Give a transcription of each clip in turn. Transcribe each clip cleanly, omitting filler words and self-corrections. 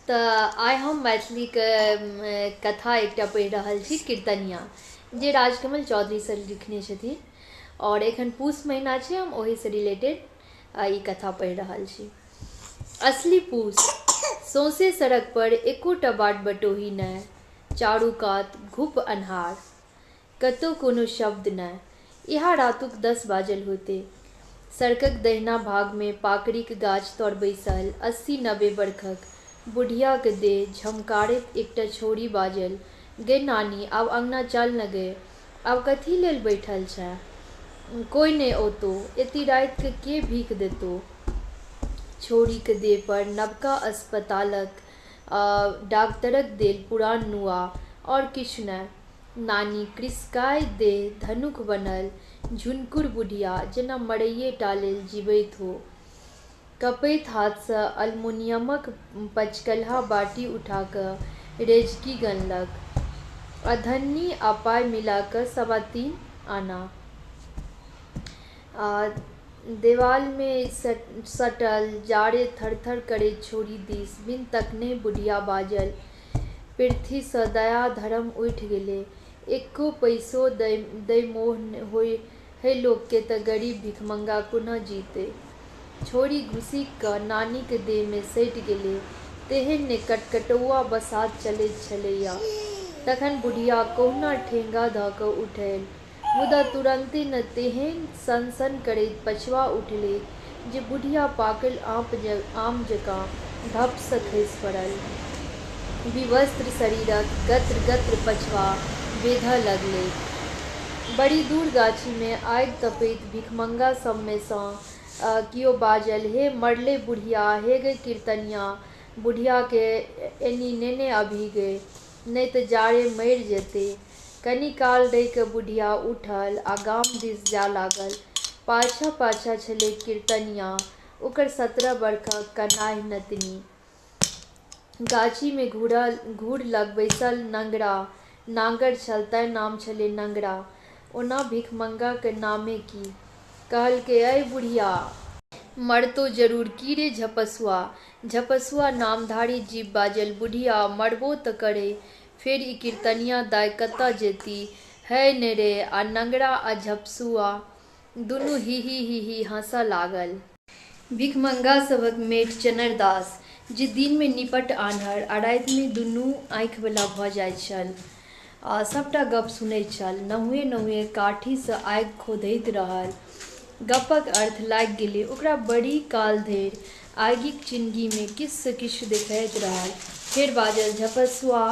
तऽ आइ हम मैथिलीके कथा एकटा पढ़ि रहल छी, कीर्तनिया, जे राजकमल चौधरी सर लिखने छथिन। आओर एखन पूस महीना छै, हम ओहिसँ रिलेटेड ई कथा पढ़ि रहल छी। असली पूस। सौंसे सड़क पर एकोटा बाट बटोही नहि, चारू कात घुप अन्हार, कतौ कोनो शब्द नहि। इएह रातुक 10 बाजल होइतै। सड़कक दहिना भागमे पाकड़िक गाछ तर बैसल 80-90 बरखक बुढ़ियाक देह झमकारैत एकटा छौंड़ी बाजल, गै नानी, आब अंगना चल ने गै, आब कथी लेल बैठल छें? कोइ नहि औतौ, एती राति कऽ के भीख देतौ? छौंड़ीक देह पर नवका अस्पतालक डाकदरक देल पुरान नूआ, आओर किछु नहि। नानी कृशकाय देह, धनुख बनल झुनकुर बुढ़िया जेना मरैये टा लेल जीबैत हो। कँपैत हाथसँ अलमुनियमक पचकलहा बाटी उठा कऽ रेजकी गनलक। अधन्नी आ पाइ मिला कऽ 3.25 आना। देबालमे सटल जाड़े थरथर करैत छौंड़ी दिस बिन तकनहि बुढ़िया बाजल, पिरथीसँ दया-धरम उठि गेलै। एक्को पैसो दै मोह हइ लोकके तऽ गरीब भिखमंगा कोना जीतै? छौंड़ी घुसकि कऽ नानीक देहमे सटि गेलै। तेहन ने कटकटौआ बसात चलैत छलैए। तखन बुढ़िया कहुना ठेंगा धऽ कऽ उठलि, मुदा तुरन्ते ने तेहन सन-सन करैत पछबा उठलैक जे बुढ़िया पाकल आम जकाँ धप्पसँ खसि पड़ल। विवस्त्र शरीरक गत्र-गत्र पछबा बेधऽ लगलैक। बड़ी दूर गाछीमे आगि तपैत भिखमंगा सभमे सँ कियो बाजल, हे मरलै बुढ़िया, हे गै कीर्तनिया, बुढ़ियाके एनी नेने अबही गै, नहि तऽ जाड़े मरि जेतै। कनी काल रहि कऽ बुढ़िया उठल आ गाम दिस जाय लागल। पाछाँ-पाछाँ छलैक कीर्तनिया, ओकर 17 बरखक कनाहि नतिनी। गाछीमे घूर लग बैसल नंगरा, नांगर छल तैं नाम छलै नंगरा, ओना भिखमंगाक नामे की? कहलकै, अय बुढ़िया! मरतौ जरूर। की रे झपसुआ? झपसुआ नामधारी जीव बाजल, बुढ़िया मरबो तऽ करै, फेर ई कीर्तनिया दाइ कतऽ जेती? है ने रे? आ नंगरा आ झपसुआ दुनू ही-ही-ही-ही हँसऽ लागल। भिखमंगा सभक मेट चनरदास, जे दिनमे निपट आन्हर आ रातिमे दुनू आँखिबला भऽ जाइत छल, सभटा गप्प सुनैत छल। नहुएँ-नहुएँ काठीसँ आगि खोधैत रहल। गप्पक अर्थ लागि गेलै ओकरा। बड़ी काल धरि आगिक चिनगीमे किछुसँ किछु देखैत रहल। फेर बाजल, झपसुआ,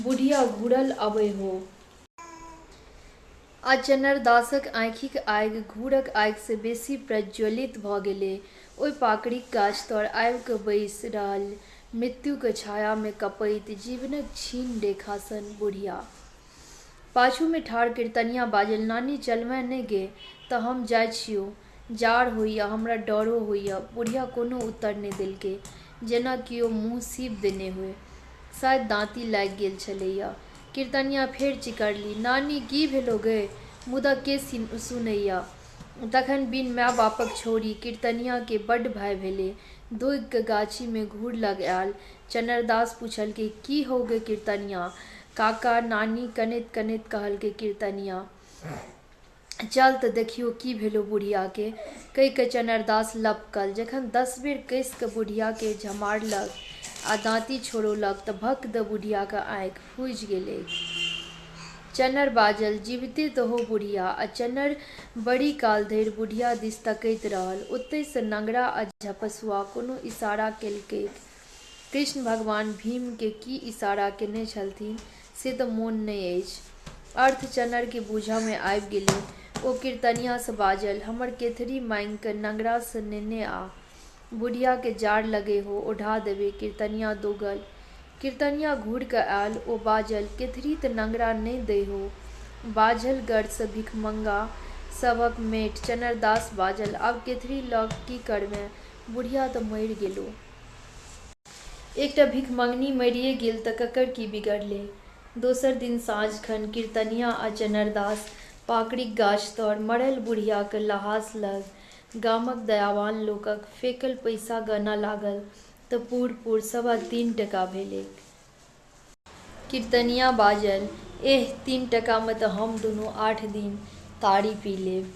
बुढ़िया घूरल अबै हौ। आ चनरदासक आँखिक आगि घूरक आगिसँ बेसी प्रज्वलित भऽ गेलै। ओहि पाकड़िक गाछ तर आबि कऽ बैसि रहल मृत्युक छायामे कँपैत जीवनक क्षीण रेखा सन बुढ़िया। पाछूमे ठाढ़ कीर्तनिया बाजल, नानी, चलमे ने गे तऽ हम जाइ छियौ। जाड़ होइए, हमरा डरो होइए। बुढ़िया कोनो उत्तर नहि देलकै, जेना कियो मुँह सीबि देने होइ। शायद दाँती लागि गेल छलैए। कीर्तनिया फेर चिकरलि, नानी, की भेलौ गै? मुदा के सुनैए? तखन बिन माय-बापक छौंड़ी कीर्तनियाकेँ बड्ड भय भेलै। दौगि कऽ गाछीमे घूर लग आयल। चनरदास पुछलकै, की हौ गै कीर्तनिया? काका, नानी कनैत-कनैत कहलकै कीर्तनिया। चल तऽ देखियौ की भेलौ बुढ़ियाके। कहि कऽ चनरदास लपकल। जखन 10 बेर कसि कऽ बुढ़ियाकेँ झमारलक आ दाँती छोड़ौलक तऽ भक्क दऽ बुढ़ियाक आँखि फूजि गेलैक। चनर बाजल, जिबिते तऽ हौ बुढ़िया। आ चनर बड़ी काल धरि बुढ़िया दिस तकैत रहल। ओतहिसँ नंगरा आ झपसुआ कोनो इशारा केलकैक। कृष्ण भगवान भीमकेँ की इशारा केने छलथिन से तऽ मोन नहि अछि। अर्थ चनरकेँ बूझऽमे आबि गेलै। ओ कीर्तनियासँ बाजल, हमर केथरी माङि कऽ नंगरासँ नेने आ। बुढ़ियाकेँ जाड़ लगै हौ, ओढ़ा देबै। कीर्तनिया दौगल। कीर्तनिया घूरि कऽ आयल। ओ बाजल, केथरी तऽ नंगरा नहि दै हौ। बाझल गर्दसँ भिखमंगा सभक मेट चनरदास बाजल, आब केथरी लऽ की करमे? बुढ़िया तऽ मरि गेलौ। एकटा भिखमंगनी मरिये गेल तऽ ककर की बिगड़लै? दोसर दिन साँझखन कीर्तनिया आ चनरदास पाकड़िक गाछ तर मरल बुढ़ियाक लहास लग गामक दयावान लोकक फेकल पैसा गनऽ लागल। तँ पूर-पूर 3.25 टाका भेलैक। किरतनिञा बाजल, "एह, 3 टाकामे तँ हम दुनू 8 दिन ताड़ी पी लेब।"